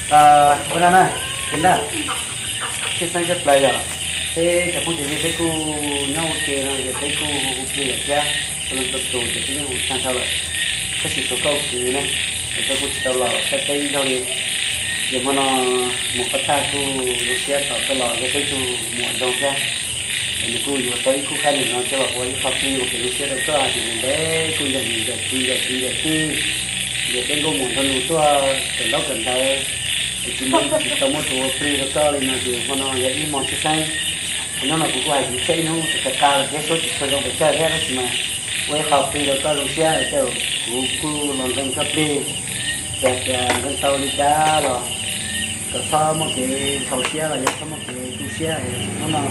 Ua no na, ces na, tshwj xeeb tshaj plaws yog peb cov phooj cov ywg peb kuj nyob ua ke no ces peb kuj hu plig lawm thiab, txhua leej txhua tus ces peb yeej hu tag nrho lawm. Tab sis tshuav koj ua kwv ne, es koj kuj tsis tau los saib peb ib zaug li. Ces hmo no mus qab tag kuj zoo siab tos koj los yog peb tug muam zoo thiab. Es nws kuj yuav tau ib khub khaib nws no coj los ua ib qho plig ua kev zoo siab rau koj hais tias ntev ntev kuj ncaim ncaim txiv ncaim txiv ncaim txij, ncaim peb nkauj muam nrog nws tuaj kawm ntaub kawm ntawv, es tsis muaj, tsis tau muaj tus ua plig rau koj li no ces hmo no yog ib hmo tshwj xeeb. Hnub no kuv kuj hais kwv txhiaj ib hnub tsis tau qa lawm thiab suab tsis tshua zoo pes tsawg thiab tab sis mas ua ib qho plig rau koj zoo siab es tej zaum kuv kuj los nqee koj plig. Txawm tias nqee tau li cas los kom txhob muaj kev xaus siab los yog txhob muaj kev tu siab es hnub no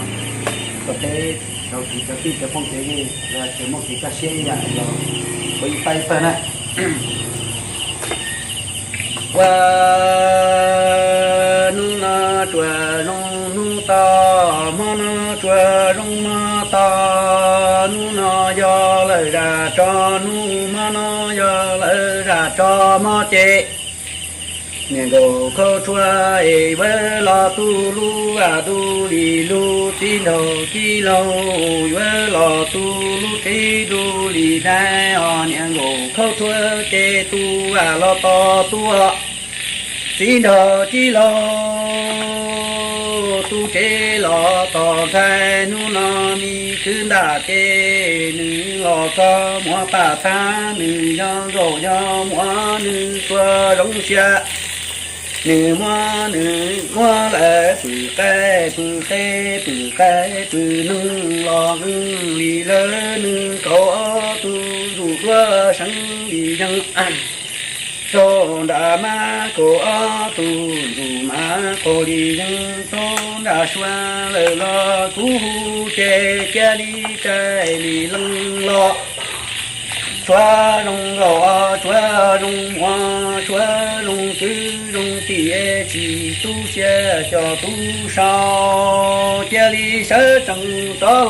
kom peb cov kwv cov tij cov phooj cov ywg los tseem muaj kev kaj siab ib yam los ua ib pab ib pawg na. Ua hnub no tsuas zoo hnub to, hmo no tsuas zoo hmo to, hnub no yog lawm zam tso, hnub hmo no yog lawm zam tso hmo ces niam nkaus khaub tshuab es yuav los tu lub vaj tu li lub, txiv nraug txiv laug yuav los tu lub tsev tu li dai os, niam nkaus khaub tshuab ces tu vaj los tos tuaj, txiv nraug txiv laug tu tsev los tos ntxhais, hnub no me kwv ntam ces nws los txog muab pam thab, nws yog nkaus yog muab nws txua zoo siab. Nws muab nws muab lawv pw qaib pw qe, pw qaib pw neeg los nqeeg li lawv, nws kaum ob tug ntsuj duab seev li yeej rau nram mab, kaum ob tug ntsuj mab qaug li yeej rau nram sua lawm los kuv hu ces cia li rais li leej los. Tshuav zoo nkaus tshuav zoo muam tshuav zoo kwv zoo tij, tsis tu siab coj tub sau, cia li sawv tsees rov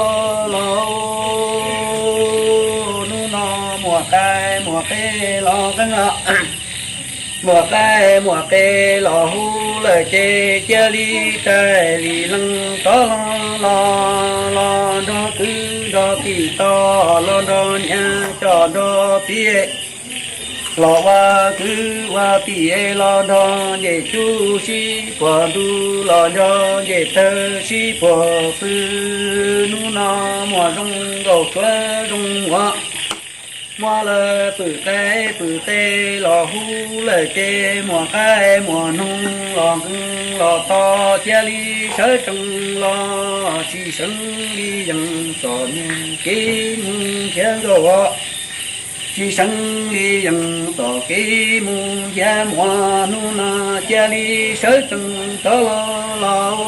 los los. Hnub no muam qaib muam qe los nqeeb, muam qaib muam qe los hu lawm ces cia li rais li leej rov los los, los nrog kwv nrog tij tos, los nrog niam coj nrog txiv los ua kwv ua tij, los nrog ncej cub sib puag ntuj, los nrog ncej tawg sib puag pw. Hnub no muam zoo nkaus tshuav zoo muam, muab lawv pw qaib pw qe los hu lawm ces muam qaib muam noog los nqeeg los tos, cia li sawv tsees los tsis seev li yeej txom nyem kev mus thiab nkaus. Tsis seev li yeej txom kev mus thiab muam, hnub no cia li sawv tsees rov los los.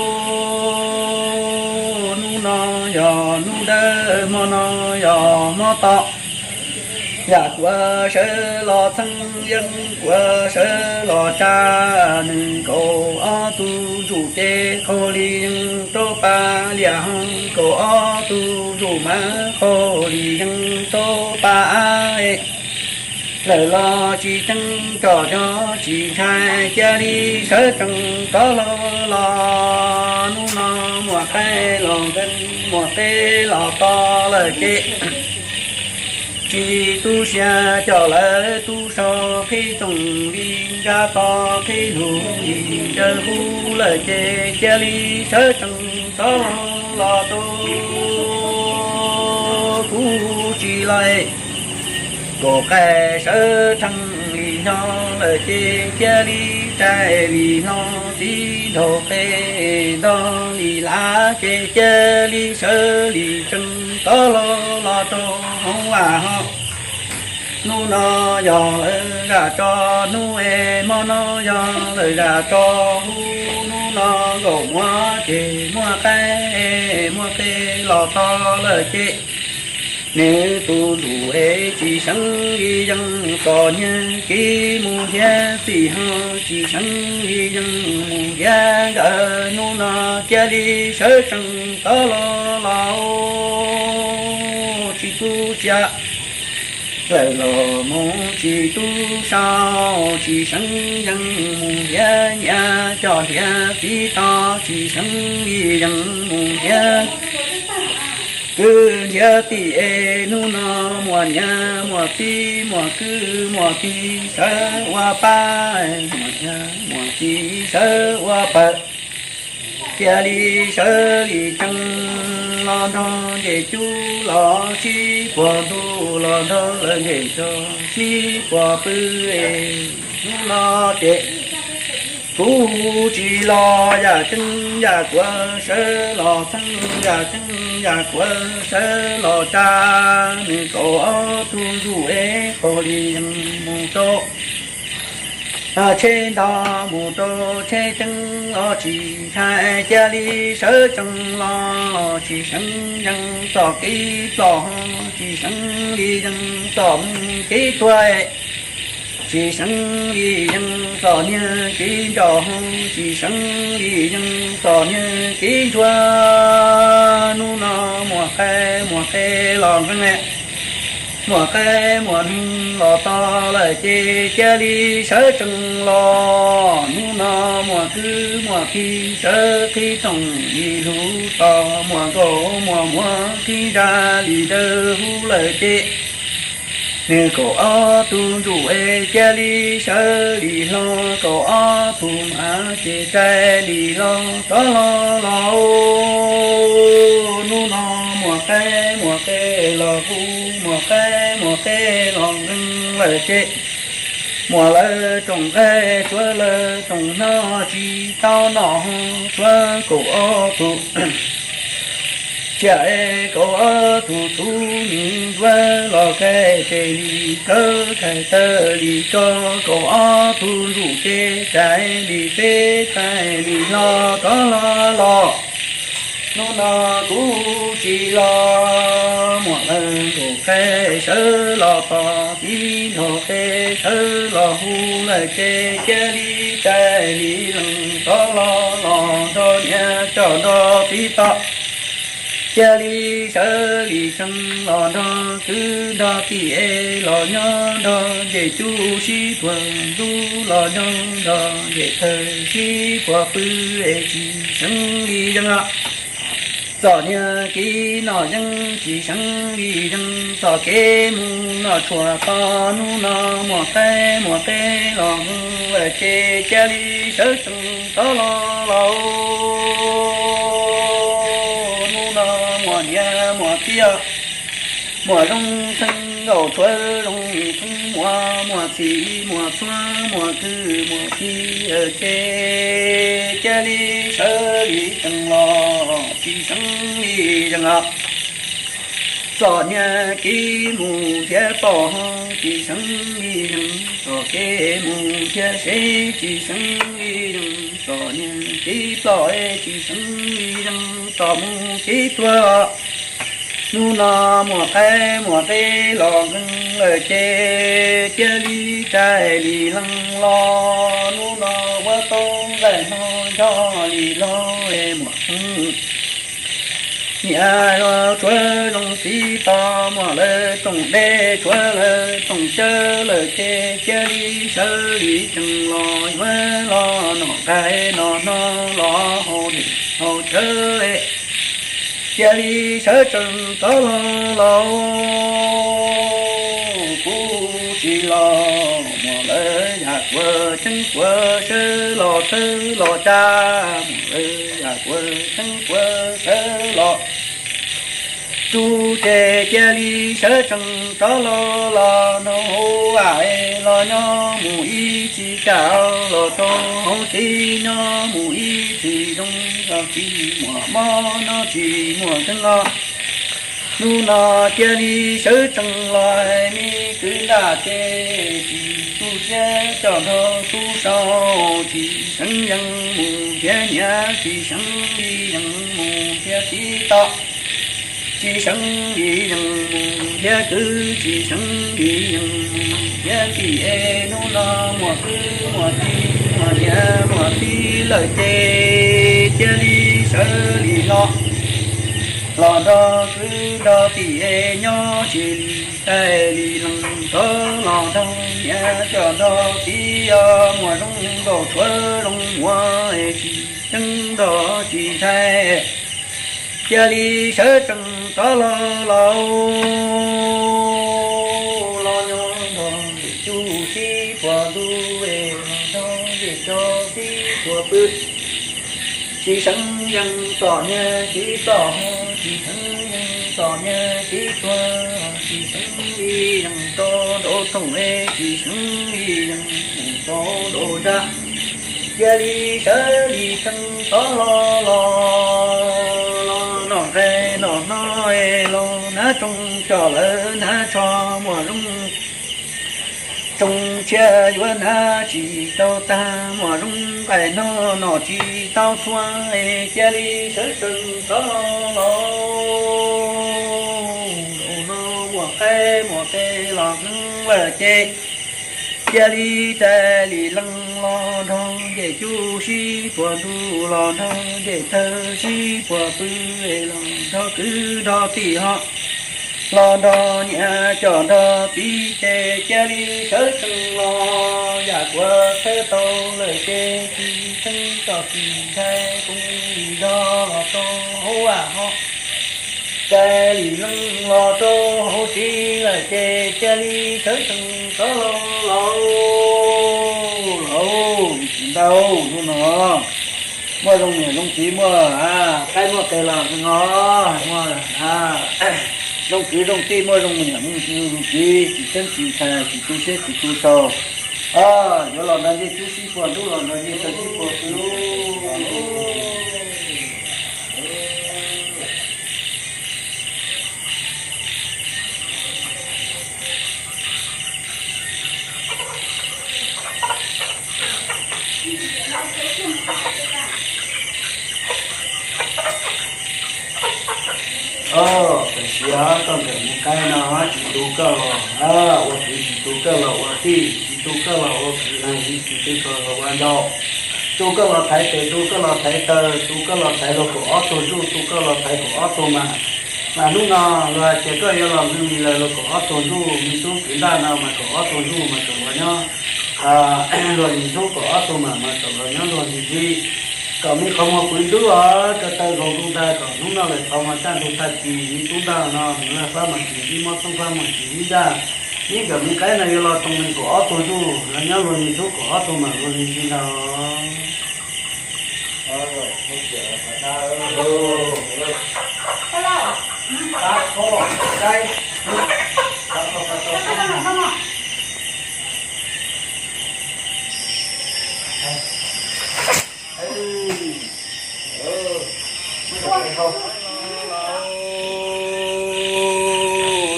Hnub no yog hnub dawb, hmo no yog hmo to, yam kuav sawv los txheeb yeej kuav sawv los tsa. Nws kaum ob tug ntsuj ces qaug li yeej rau pa liam, ho kaum ob tug ntsuj mas qaug li yeej rau pa av. Lawm los tsis ceeb coj cov tsis ntshai, cia li sawv tsees rov los los. Hnub no muam qaib los nqeeb muam qe los tos lawm ces tsis tu siab coj lawv tub sau, qhib tsoom li nrab to, qhib lug li ntsaws hu lawm ces cia li sawv tsees rov los rau kuv tsis lais. Kaum qaib sawv tsees li no lawm ces cia li rais li no, txiv nraug qe nto li lav ces cia li sawv li tsees rov los los rau hauv vaj ho. Hnub no yog lawm zam tso, hnub es hmo no yog lawm zam tso hu. Hnub no nkaum muab ces muab qaib muab qe los tos lawm ces nws tus ntsuj es tsis seev li yeej txom nyem kev mus thiab txiv ho, tsis seev li yeej mus thiab nkawd. Hnub no cia li sawv tsees rov los los tsis tu siab lawm los mus tsis tub sau, tsis seev yees mus nrhiav nyiaj coj nrhiav txiv toj, tsis seev li yees mus nrhiav kwv nrhiav tij es hnub no muaj niam muaj txiv muaj kwv muaj tij sawv ua pab, muaj niam muaj txiv sawv ua pawg. Cia li sawv li tsees los nrog ncej cub los sib puag ntuj los nrog lawv ncej tog sib puag pw es hnub no ces kuv tsis los yam tseeb yam kuav sawv los txheeb yam tseeb yam kuav sawv los tsa nws kaum ob tug ntsuj es qaug li yees mus rau tsheb ntog mus rau tsheb ceeb los tsis ntshai cia li sawv tsees los tsis seev yees txoj kev ploj ho tsis seev li yees txoj mus kev tuag tsis seev li yees txoj niag kev nroj ho tsis seev li yees txoj niag kev ntsuag. Hnub no muaj qaib muaj qe los nqeeb, muaj qaib muaj noog los tog lawm ces cia li sawv tsees los. Hnub no muaj kwv muaj tij sawv qhib toom li lug tog, muaj nkauj muaj muam qhib nra li dawb huv lawm ces nws kaum ob tug ntsuj es cia li sawv li hlo, kaum ob tug mas ces rais li los rov los los. Hnub no muaj qaib muaj qe los hu, muaj qaib muaj qe los nqeeb lawm ces muaj lawv rooj nqaij tshuav lawv rooj hno, tsis tau noj ho tshuav kaum ob tug tsiaj es kaum ob tug txhuv, nws ntsuav los kaij tes li kawg kaij taw li tso, kaum ob tug ntsuj ces rais li peb rais li hlo rov los los. Hnub no kuv tsis los, muaj lawv nkaus qe sawv los tog, tib nrho qe sawv los hu lawm ces cia li rais li lees rov los los nrog niam coj nrog txiv toj. Cia li sawv li tsees los nrog kwv nrog tij es los nyob nrog ncej cub sib puag ntub los nyob nrog ncej tawg sib puag pw es tsis seev li yees. Txom nyem kev noj yeeb tsis seev li yees, txoj kev mus noj tshuaj tog, hnub no muaj qaib muaj qe los hu lawm ces cia li sawv tsees rov los los. Hnub no muaj niam muaj txiv, muaj zoo txheej nkaus tshuav zoo txheej muam, muaj txhij muaj txhua, muaj kwv muaj tij ces cia li sawv li tsees los tsis seev li yees. Txom nyem kev mus thiab ploj ho tsis seev li yees, txoj kev mus thiab sev tsis seev li yees, txom nyem kev ploj tsis seev li yees, txoj mus kev tuag. Hnub no muaj qaib muaj qe los nqeeb lawm ces cia li rais li lees los. Hnub no ua tau nqaij no nco li los es muaj niam los tshuav zoo txiv toj, muaj lawv rooj dej tshuav lawv rooj cawv lawm ces cia li sawv li tsees los yuav los noj nqaij noj hno los haus dej haus cawv, cia li sawv tsees rov los los. Kuv tsis los, muaj lawv yam kuav tseeb kuav sawv los txhawb los tsa, muaj lawv yam kuav tseeb kuav sawv los tsuj ces cia li sawv tsees rov los los nrog hauv vaj los nyob mus ib txhis kam los rau hauv tsev nyob mus ib txhis zoo, tsis muaj mob no tsis muaj kheej os. Hnub no cia li sawv tsees los me kwv nraj ces tsis tu siab coj nrog tub sau, tsis seev yees mus thiab niam, tsis seev li yees mus thiab txiv toj, tsis seev li yees mus thiab kwv, tsis seev li yees mus thiab tij es, hnub no muaj kwv muaj tij muaj niam muaj txiv lawm ces cia li sawv li los, los nrog kwv nrog tij es nyob tsis li Li leej rov los nrog niam coj nrog txiv, muaj zoo nkaus tshuav zoo muaj, tsis ceeb nrog tsis ntshai. Cia li sawv tsees rov los los, los nyob nrog Vim Cub sib puag ntuj, los nrog Vim Cub sib puag pw. Tsis seev yeej txom nyem tsis txom ho, tsis seev yeej txom nyem tsis tuag, tsis seev li yeej rau nraum rooj, tsis seev li yeej rau nraum nrab. Cia li sawv li tsees rov los los, los noj nqaij noj hno, los hnav tsoo coj lawv hnav tsho, muaj zoo tsoo tshiab yuav hnav tsis tau tag, muaj zoo nqaij hno noj tsis tau txhua. Cia li sawv tsees rov los los, no muaj qaib muaj qe los hneev lawm ces, cia li rais li leej los nrog Ncej Cub sib puag ntuj, los nrog Ncej Tawg sib puag pw, los nrog kwv nrog tij ho, los nrog niam coj nrog txiv ces cia li sawv tsees los. Yam kuav txhawb tau lawm ces tsis tseev txom tsis ntshai, kuv li zog los rau hauv vaj ho, rais li leej los rau hauv tsev lawm ces cia li sawv tsees rov los los, los tsis ntau hnub no. Muaj zoo niam zoo txiv, muaj qaib muaj qe los no, muaj zoo kwv zoo tij, muaj zoo niam zoo txiv, tsis txeeb tsis ntshai, tsis tu siab tsis tu xaus. Yuav los nrog Ncej Cub sib puag ntuj, los nrog Ncej Tawg sib puag pw. Tam sim koj nkawm mus qaib no tsis tu koj los ua kwv, tsis tu koj los ua tij, tsis tu koj los ua kwv, tsis tu koj los ua nraug, tu koj los thaiv tes, tu koj los thaiv taw, tu koj los thaiv luag kaum ob tug ntuj, tu koj los thaiv kaum ob tug mas. Mas hnub no luag hais tias koj yuav los nqi lawv luag kaum ob tug ntuj, me tub kwv ntaj no mas kaum ob tug ntuj mas kom los nyob, luag me tub kaum ob tug mas mas kom los nyob luag ntxim ntxi, kom me qhov muag pw ntub os, rau taw zaus ntu ntag, kom hnub no lawm thaum mas kaj ntug tag kis me tub ntaj no mus laj fab mas tsis ib mob txoob fab mas tsis ib ntaj. Ib nkawm me qaib no yuav los too me kaum ob tug ntuj, los nyob luag me tub kaum ob tug mas luag ntxim ntxi ntag.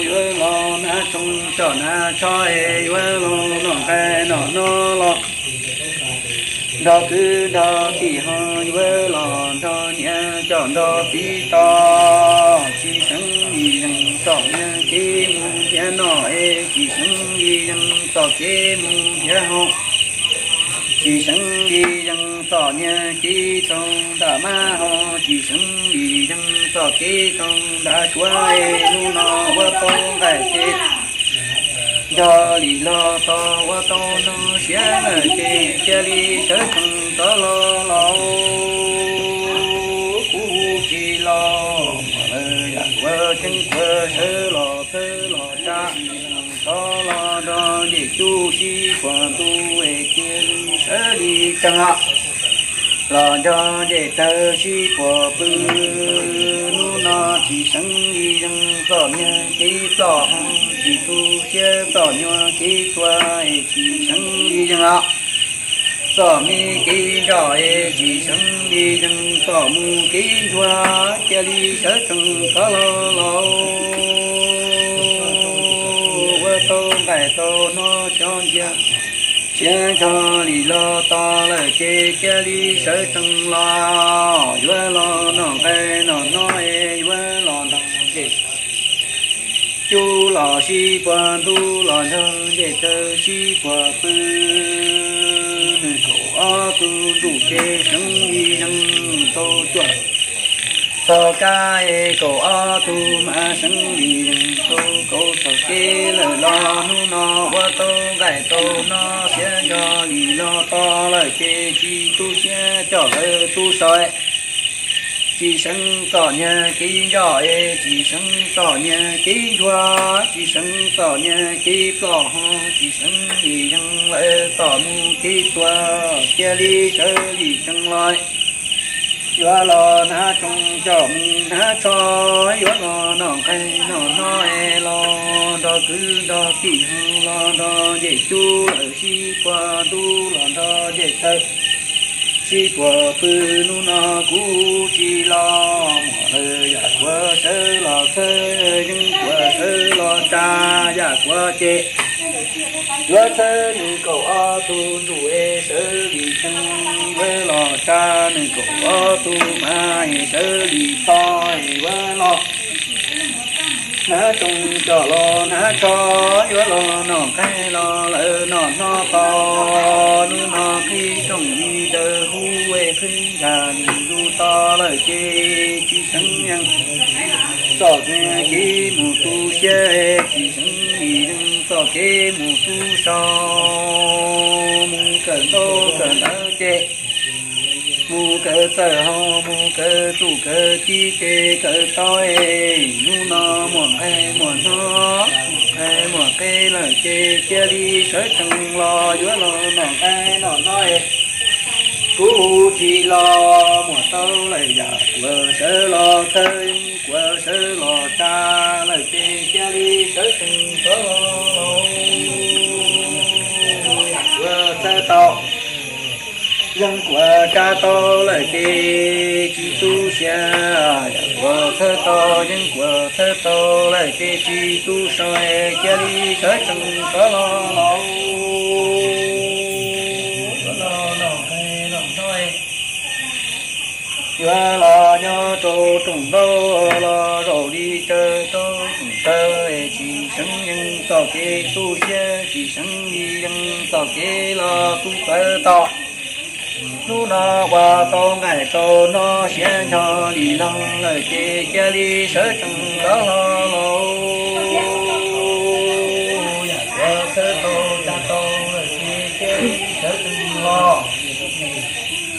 Yuav los hnav tsoo coj hnav tsho, yuav los noj nqaij noj hno los nrog kwv nrog tij ho, yuav los nrog niam coj nrog txiv tos, tsis seev li yeej txom nyem kev mus ntiav noj es, tsis seev li yeej txom kev mus ntiav haus, tsis seev li yeej txom nyem kev taug ntaj mab ho, tsis seev li yeej txom kev taug ntaj suav es, hnub no ua tau nqaij ces nrog li los tos ua tau no siav lawm ces cia li sawv tsees rov los los, kuv tsis los muaj lawm yam kuav ceeb kuav sawv los txhawb los tsa, rov los nrog Ncej Cub sib puag ntuj es cia li sawv li tsees los nrog Ncej Tawg sib puag pw. Hnub no tsis seev li yeej txom nyem kev txom ho, tsis tu siab txom nyem kev tuag es, tsis seev li yeej os txom me kev ntsoj es, tsis seev li yeej txom mus kev ntsuag, cia li sawv tsees rov los los, ua tau nqaij tau hno xyov ntsia, siav nrog li los tos lawm ces cia li sawv tsees los, yuav los noj nqaij noj hno es, yuav los nrog Ncej Cub los sib puag ntuj, los nrog Ncej Tawg sib puag pw. Nws kaum ob tug ntuj ces seev li yeej tau cuaj Txog kab es kaum ob tug mas seev li yees tau kaum txog kev lawm los hnub no ua tau nqaij tau no siab nrog li los to lawm ces tsis tu siab coj lawv tub so. Tsis seev txom nyag kev nco es tsis seev txom nyag kev nchuav, tsis seev txom nyag kev ploj ho tsis seev li yees lawv txom mus kev tuag cia li sawv li tsees los. Yuav los hnav tsoo coj mus hnav tsho, yuav los noj nqaij noj hnob es los nrog kwv nrog tij los nrog ncej cub lawm sib puag ntuj los nrog ncej chaw sib puag pw. Hnub no kuv tsis los muam lawm yam kuav sawv los txhawb, yeej kuav sawv los tsa, yam kuav ces yuav txhawb nws kaum ob tug ntsuj es sawv li tsees, yuav los tsa nws kaum ob tug mas es sawv li to es yuav los hnav tsoo coj los hnav tsho, yuav los noj nqaij los lawm noj hnob to. Hnub no qhib rooj li daws huv es qhib ntsha li lug to lawm ces tsis seev yees txom kev mus tu siab, tsis seev li yees txom kev mus tu so. Mus kawm ntaub kawm ntawv ces mus kawm txawj hau, mus kawm txuj kawm ci ces kawm tau es hnub no muam nqaij muam hnob, muam nqaij muam qe lawm ces cia li sawv tsees los yuav los noj nqaij noj hnob es kuv hu tsis los muam tau lawm yam kuav sawv los txhawb, kuav sawv los tsa lawm ces cia li sawv tsees rov los. Kuav txhawb tau yeej kuav tsa tau lawm ces tsis tu siab, yam kuav txhawb tau yeej kuav txhawb tau lawm ces tsis tu so, cia li sawv tsees rov los lauj. Yuav los nyob rau rooj ntaub los zaum li tsawv rau rooj tsawv es tsis seev yees txoj kev tu siab, tsis seev li yees txoj kev los tu tawv to. Hnub no ua tau nqaij tau hnob siab nrog li los lawm ces cia li sawv tsees rov los lauj. Yam kuav txhawb tau tsa tau lawm ces cia li sawv tsees los.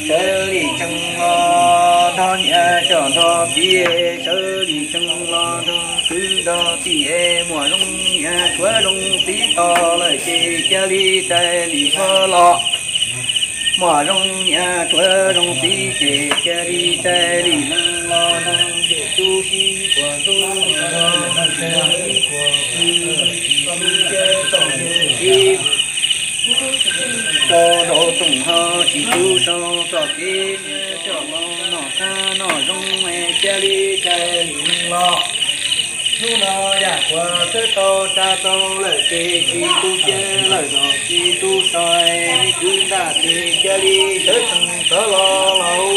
Sawv li tsees los nrog niam coj nrog txiv, sawv li tsees los nrog kwv nrog tij es muam zoo niam tshuav zoo txiv to lawm ces cia li rais li tshuav los. Muam zoo niam tshuav zoo txiv ces cia li rais li nees los nrog ncej cub sib puag ntuj, nrog ncej cub sib puag pw, tsis tu siab txom nyem kev rau nraum rooj ho tsis tu so txoj kev coj los noj qab noj zoo es cia li rais li nees los. Hnub no yam kuav txhawb tau tsa tau lawm ces tsis tu siab lawm los tsis tu so, me kwv ntaj ces cia li sawv tsees rov los lauj.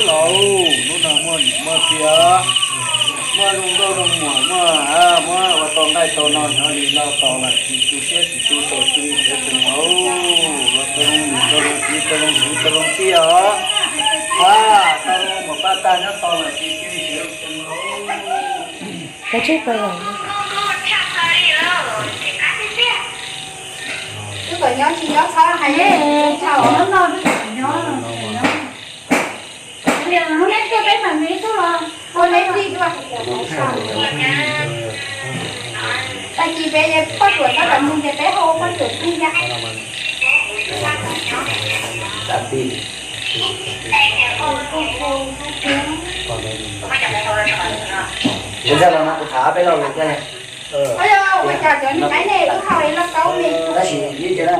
Lauj, hnub no muaj niam muaj txiv, muaj zoo nkauj zoo muam, muaj, muab ua tau nqaij tau no nyob li loj tos lawm tsis tu siab tsis tu so cia li sawv tsees lauj. Ua tau zoo niam tau zoo txiv tau zoo kwv tau zoo tij os. Ua tau zoo muam pab tag nyob tos lawm ces cia li sawv tsees lauj. Kav tsij pais los. Twb kom nyob tsis nyob txhob hais. Nyob no twb kom nyob, kom nyob. Hnub neb tuaj peb mam me tuaj los ua neb plig tuaj. Tag kis peb poj ruam txhob kam mus ces peb ho ua poj ruam plig ntag. Ua zaj los no kuv tham peb lo lus thiab. Ua cas cov niag qaib ne lub hau es loj tau ne. Tab sis ib ce na.